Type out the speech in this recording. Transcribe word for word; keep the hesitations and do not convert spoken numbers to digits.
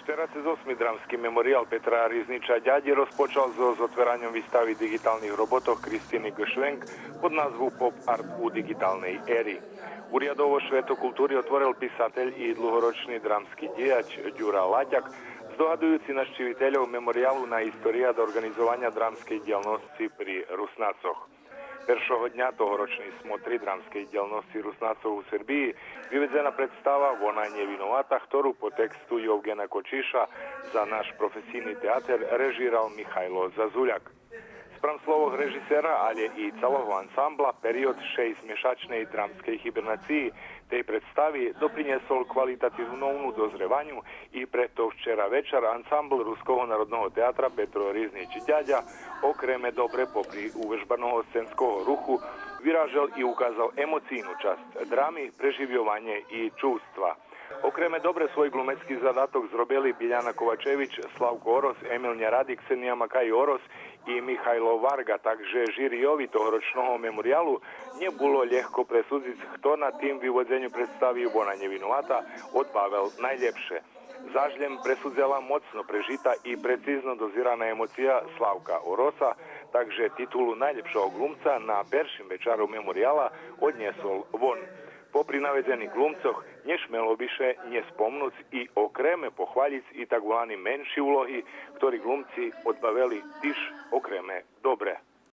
Терацец осми Драмски мемориял Петра Ризнича Дядї розпочал зоз отвераньом вистави диґиталних роботох Кристини Ґ. Швенк под назву Поп-арт у диґиталней ери. Урядово швето култури отворел писатель и длугорочни драмски дїяч Дюра Латяк, здогадуюци нащивительох мемориялу на история до орґанизованя драмскей дїялносци при Руснацох. Першого дня тогорочней смотри драмскей дїялносци Руснацох у Сербиї виведзена представа Вона нє виновата, хтору по тексту Йовґена Кочиша за Наш професийни театер режирал Михайло Зазуляк. Спрам словох режисера, алє и цалого ансамбла, период шейсцмешачней драмскей хибернациї тей представи допринєсол квалитативному дозреваню и прето вчера вечар ансамбл Руского народного театра Петро Ризнич Дядя окреме добре попри увежбаного сценского руху виражел и указал емоцийну часц драми, преживйованє и чувства. Окреме добре свой ґлумецки задаток зробели Биляна Ковачевич, Славко Орос, Емил Няради, Ксения Макай Орос и Михайло Варґа, так же жирийови тогорочного мемориялу нє було лєгко пресудзиц хто на тим виводзеню представи Вона нє виновата одбавел найлєпше. Заш лєм пресудзела моцно прежита и прецизно дозирана емоция Славка Ороса, так же титулу найлєпшого ґлумца на першим вечару меморияла однєсол вон. Попри наведзених ґлумцох, нє шмело би ше нє спомнуц и окреме похвалїц и так волани менши улоги, хтори ґлумци одбавели тиж окреме добре.